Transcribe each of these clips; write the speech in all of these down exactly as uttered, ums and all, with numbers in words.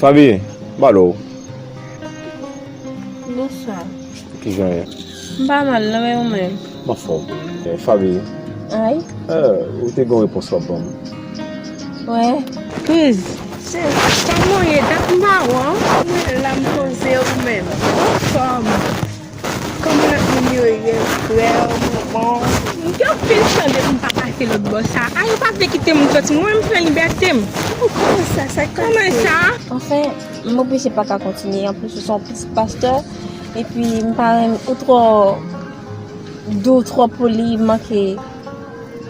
Fabi, m pa wè w. Bonswa. Kijan w ye? M pa mal non, men ou menm? M anfòm. Eh, Fabi. Ay? Eh, ou te gen yon repons w ap ban m. Wè. Kriz. Se, kòman w ye? Dat m pa wè w. Mwen la m poze, ou menm? Anfòm. Kòman lòt moun yo ye, frè w, manman w? M gen anpil tan depi m pa pase lòt bò sa a. Yo pa vle kite m soti, mwen m pran libète m. Kòman sa, sa k pase? Kòman sa? Anfen, m oblije pa ka kontinye. Anplis, ou se yon pitit pastè. Epi, m pa renmen, ou twò dou, twò poli, manke.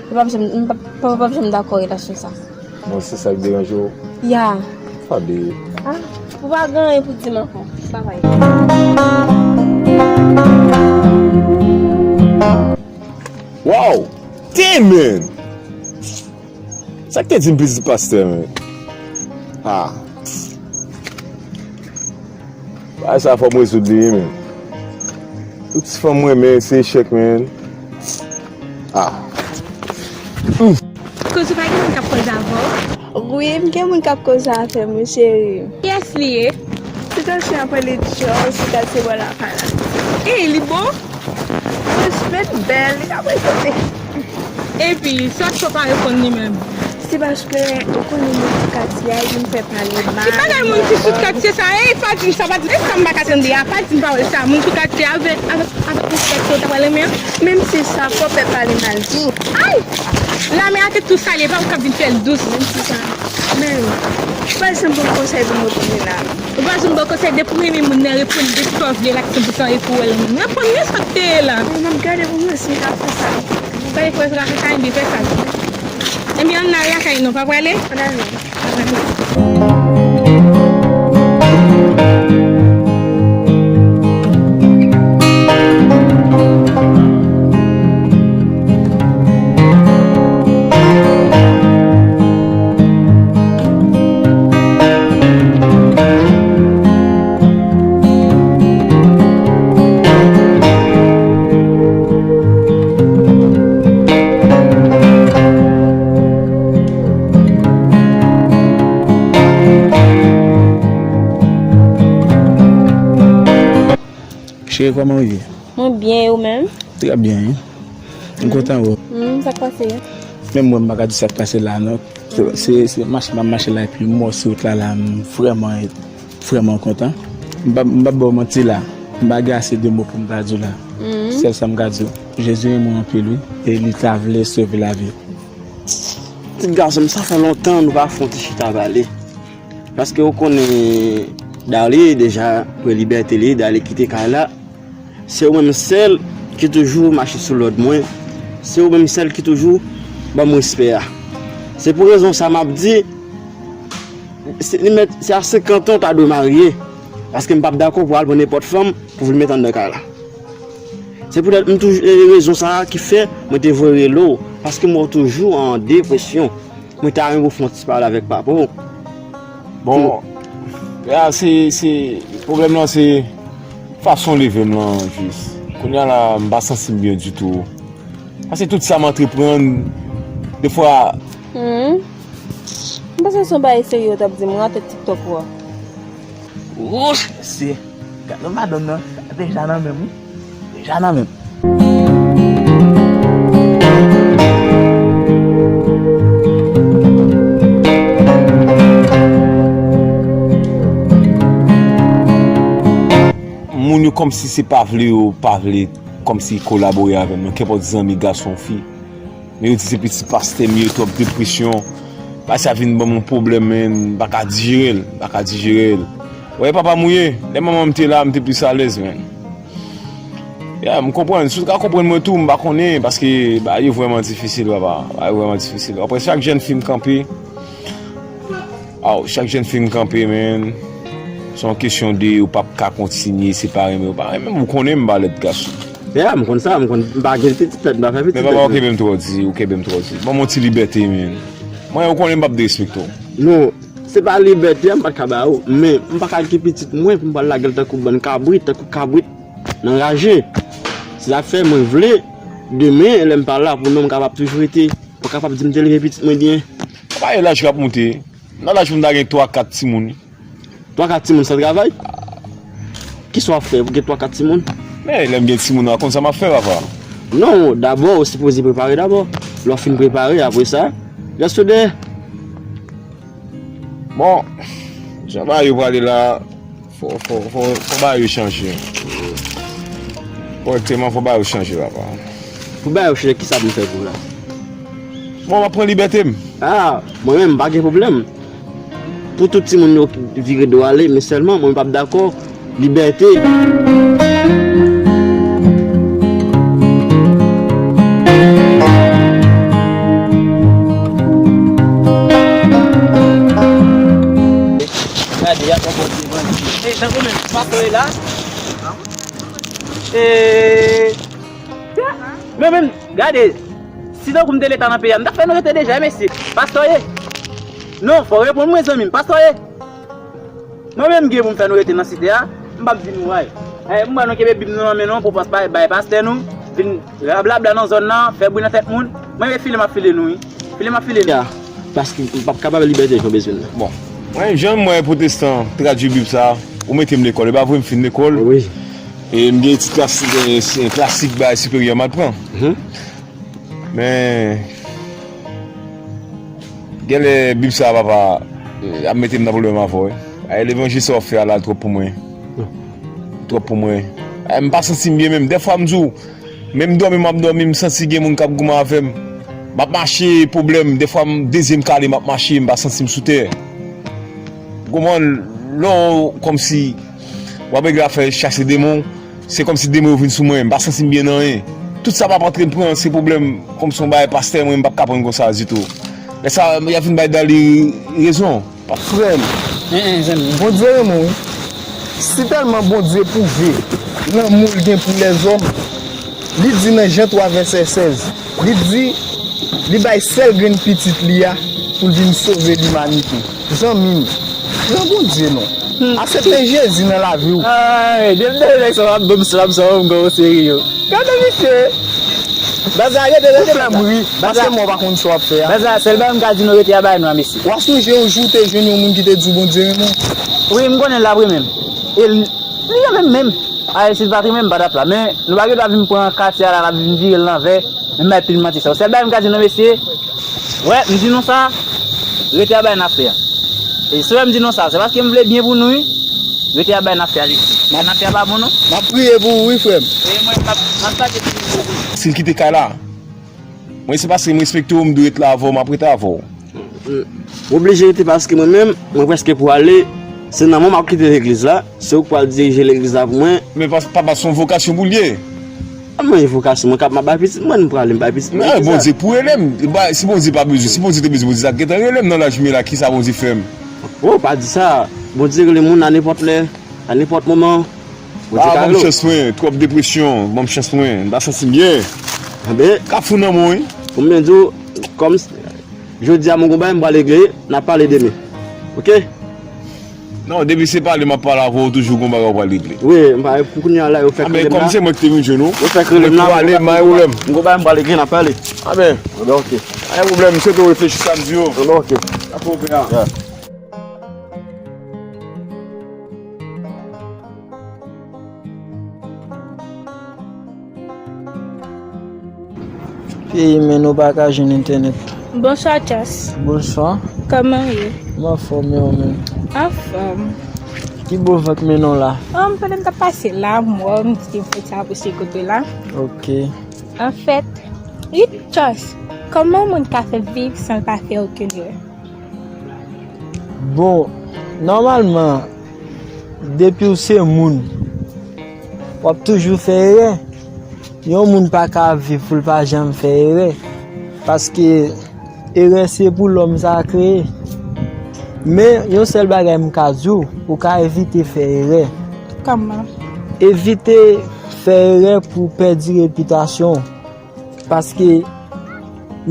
Yo p ap janm, m p ap, papa p ap janm dakò relasyon sa. Bon, se sa k deranje w? Ya. Fabi. Ah, ou pa gen anyen pou di m ankò. Bye bye. Wow! Damn, man! Sa k te di m pitit pastè, man? Ah. Bagay sa fò m rezoud li, wi, men. Tout ti fanm mwen renmen, se echèk, men. Ah. Kouz ou pa gen moun k ap koze avè w? Wi, m gen moun k ap koze avè m, wi, cheri. Kiyès li ye? Ti gason ap rele George, li t al se bò lakay la. Ey, li bo? Wi, li bèl, li ka prezante. Epi, sa k fè w pa reponn li menm? Se paske ou konnen moun ti katye a, li vin fè pale mal. Ki bagay moun ki sou katye sa? Ey, pa di m sa, pa di m. E sa m pa ka tande a, pa di m pawòl sa. Moun sou katye a, avèk, avèk, avèk moun sou katye, ou ta pral renmen an? Menm si sa, fò w fè pale mal tou. Ay! Lame a te tou sale, pa ou k ap vin fè l dous. Menm si sa. Men, pa janm ban m konsèy pou m reponn li la. Ou pa janm ban konsèy, depi w renmen moun nan, reponn li depi sa w vle, l ak san pou san, epi w wè l renmen. Reponn li sa k te ye la. Mwen, m ap gade pou m wè si m ka fè sa. Gade pou w wè si w ka fè sa, ebyen fè sa. Ebyen, ann al lakay nou, pa prale? Ann al non. Cheri, kòman w ye? Mwen byen, e ou menm? Trè byen, wi. M kontan wè w. Hmm, sa k pase? Menm mwen, m pa ka di sa k pase la, non. Se, se, se mache m ap mache la, epi m wè w sou wout la, la, m vrèman, vrèman kontan. M pa, m pa ba w manti la. M pa gen ase de mo pou m ta di w la. Hmm. Sèl sa m ka di w, Jezi renmen w anpil, wi. E li ta vle sove lavi w. Ti gason m, sa fè lontan nou pa fè yon ti chita pale. Paske ou konnen Darly deja pran libète li, Darly kite kay la. Se ou menm sèl ki toujou mache sou lòd mwen. Se ou menm sèl ki toujou ban m respè a. Se pou rezon sa m ap di, se, li mèt, se a senkant an w ta dwe marye. Paske m p ap dakò pou al pran nenpòt fanm pou vin met anndan kay la. Se poutèt m toujou, e rezon sa a ki fè mwen te voye rele w, paske m wè w toujou an depresyon. Mwen ta renmen pou fè yon ti pale avèk papa w. Bon, ya, se, se, pwoblèm nan se fason w leve m lan jis. Kounye a la, m pa santi m byen ditou. Paske tout sa m antreprann, defwa. Hmm. M panse se yon bagay serye w t ap di m, wi, atè TikTok ou a. Wouch, mesye. Gad non madanm nan, sa deja nan men m, wi. Deja nan men m. Moun yo kòmsi se pa vle yo pa vle kòmsi kolabore avè m nan, kenpòt zanmi gason fi. Men yo di se pitit pastè m ye, twòp depresyon. Bagay sa vin ban m yon pwoblèm, man. M pa ka dijere l, m pa ka dijere l. Wè, papa m ou ye, lè manman m te la, m te plis alèz, man. Ya, m konprann. Si w ka konprann mwen tou, m pa konnen, paske bagay yo vrèman difisil, papa. Bagay yo vrèman difisil. Apre, chak jèn fi m kanpe, aw, chak jèn fi m kanpe, man. Se yon kesyon de yo p ap ka kontinye, se pa renmen, yo pa renmen m, ou konnen m pa lòt gason. Ya, m konn sa, m konn, m pa gen pitit, m pa fè pitit. Men papa, ou kenbe m twò di, ou kenbe m twò di. Ban m yon ti libète, men. Mwen, ou konnen m p ap derespekte w. Non, se pa libète a m pa t ka ba ou, men m pa ka gen pitit mwen pou m pral lage l tankou bann kabrit, tankou kabrit nan raje. Se sa k fè mwen vle, demen, lè m pa la pou nou, m kapab toujou rete, ou kapab di m te leve pitit mwen byen. Papa, e laj k ap monte. Nan laj pou m ta gen twa, kat timoun. Twa, kat timoun san travay? Kisa w ap fè pou gen twa, kat timoun? Men, lè m gen timoun, w a konn sa m ap fè, papa. Non, dabò, ou sipoze prepare dabò. Lè w fin prepare, apre sa, rès ou dèyè. Bon, jan bagay yo prale la, fò, fò, fò, fò bagay yo chanje. Korèkteman, fò bagay yo chanje, papa. Pou bagay yo chanje, kisa pou m fè pou ou la? Bon, m ap pran libète m. Ah, mwen menm, m pa gen pwoblèm. Pou tout timoun yo vire do ale, men sèlman, mwen, m p ap dakò. Libète. Gade, y ap pran Bondye, Bondye. E, tankou menm, pastè la. E, men menm, gade, si tankou m te leta nan peyi a, m ta fè nou rete deja, mesye. Pastè ye. Non, fò w reponn mwen, zanmi m. Pastè ye. Mwen menm gen pou m fè nou rete nan site a, m p ap di nou ay. Ay, m wè nou kenbe Bib nou nan men nou pou pas bay pastè nou, vin rablabla nan zòn nan, fè bri nan tèt moun. Mwen e file m ap file nou, wi. File m ap file nou. Ya, paske m p ap kapab libète jan w bezwen l la. Bon, mwen, jan m wè pwotestan tradui Bib sa, ou mete m lekòl, e pa vre m fin lekòl. Wi. E m gen etid klasik, e, se klasik bay siperyè m al pran. Mhm. Men, genlè Bib sa a, papa, eh, ap mete m nan pwoblèm avè w, wi. Ay, levanjil sa w ap fè a la twòp pou mwen. Twòp pou mwen. Ay, m pa santi m byen menm. Dèfwa m di w, menm dòmi m ap dòmi, m santi gen moun k ap goumen avè m. M ap mache, pwoblèm. Dèfwa m, de zye m kale, m ap mache, m pa santi m sou tè. Ou konprann? Lè w kòmsi w ap regle afè chase demon, se kòmsi demon yo vin sou mwen, m pa santi m byen nan anyen. Tout sa m ap antre m pran, se pwoblèm, kòmsi yon bagay pastè, mwen, m p ap ka pran konsa ditou. Lè sa, y ap vin bay Dali rezon. Frè m, Bondye renmen w, wi. Si tèlman Bondye pwouve lanmou l gen pou lèzòm, li di nan Jan twa vèsè sèz, li di, li bay sèl grenn pitit li a pou l vin sove limanite. Zanmi m, pran Bondye non. Aksepte Jezi nan lavi w. Ay, depi de nèg sa w ap ban m slap sa w, m gwo seri yo. Gade misye. Baz la rete, rete, baz la. Ou fè m ri, paske mwen pa konn sa w ap fè a. Baz la, sèl bagay m ka di nou, rete a bay nou a, mesye. W a sonje yon jou te jwenn yon moun ki te di w Bondye renmen w? Wi, m konnen l ap renmen m. E l, li renmen m menm. Ay, si l pa t renmen m, m pa t ap la. Men, nou pa gen dwa vin pran katye a la, n ap vin vire l lanvè. Men m bay pil manti sa. Sèl bagay m ka di nou, mesye, wè, m di nou sa, rete a bay n ap fè a. E si wè m di nou sa, se paske m vle byen pou nou, wi. Rete a bay n ap fè a, li di. Bay n ap fè a pa bon, non. M ap priye pou ou, wi, frè m. E mwen, m ap, m ap pase pou nou. Si l kite kay la, mwen, se paske m respekte w, m dwe ret la avè w, m ap rete avè w. M oblije rete paske mwen menm, mwen prèske pou ale. Se nan men w m ap kite legliz la. Se ou k pral dirije legliz la pou mwen. Men pa, papa, se yon vokasyon pou l ye. A mwen, vokasyon mwen k ap, m ap bay pitit mwen, m prale, m bay pitit mwen legliz la. Bondye pou rele m. Ba, si Bondye pa bezwen, si Bondye te bezwen, Bondye ta gentan rele m nan laj m ye la, kisa Bondye fè m? O, pa di sa. Bondye rele moun a nenpòt lè, a nenpòt moman. Bondye ka rele w. A, ban m chans mwen, twòp depresyon, ban m chans mwen, m pa santi m byen. Anben, kafou nan mwen, wi. Pou mwen di w, kòm jodi a mwen gon bagay m pral regle, n ap pale demen. Oke? Non, depi se pale m ap pale avè w, toujou gon bagay ou pral regle. Wi, m pa, pou kounye a la, yo fèk rele m la. Anben, kòm se mwen ki te vin jwenn ou, yo fèk rele m la, mwen pou ale, m pa gen pwoblèm. M gon bagay m pral regle, n ap pale. Anben, anben, oke. Pa gen pwoblèm, m swete w reflechi sa m di yo. Anben, oke. Dakò, pè a. Ya. Peyi men nou pa ka jwenn entènèt. Bonswa, Chas. Bonswa. Kòman w ye? M anfòm, e ou menm? Anfòm. Ki bò vant mennen w la? O, m konnen m t ap pase la, m wè w, m di m fè ti apwosye kote w la. Oke. Anfèt, wi, Chas, kòman yon moun ka fè viv san l pa fè okenn erè? Bon, nòmalman, depi w se moun, w ap toujou fè erè. Yon moun pa ka viv pou l pa janm fè erè. Paske erè se pou lòm sa kreye. Men, yon sèl bagay m ka di w, ou ka evite fè erè. Kòman? Evite fè erè pou w pèdi repitasyon w. Paske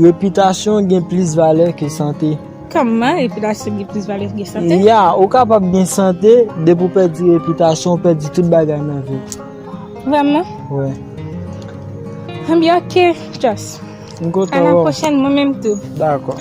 repitasyon gen plis valè ke sante. Kòman repitasyon gen plis valè ke sante? Ya, ou kapab gen sante, depi w pèdi repitasyon, ou pèdi tout bagay nan vi. Vrèman? Wè. Anbyen, ok, Just. M kontan A la wè w. Pwochèn, mwen menm tou. Dakò.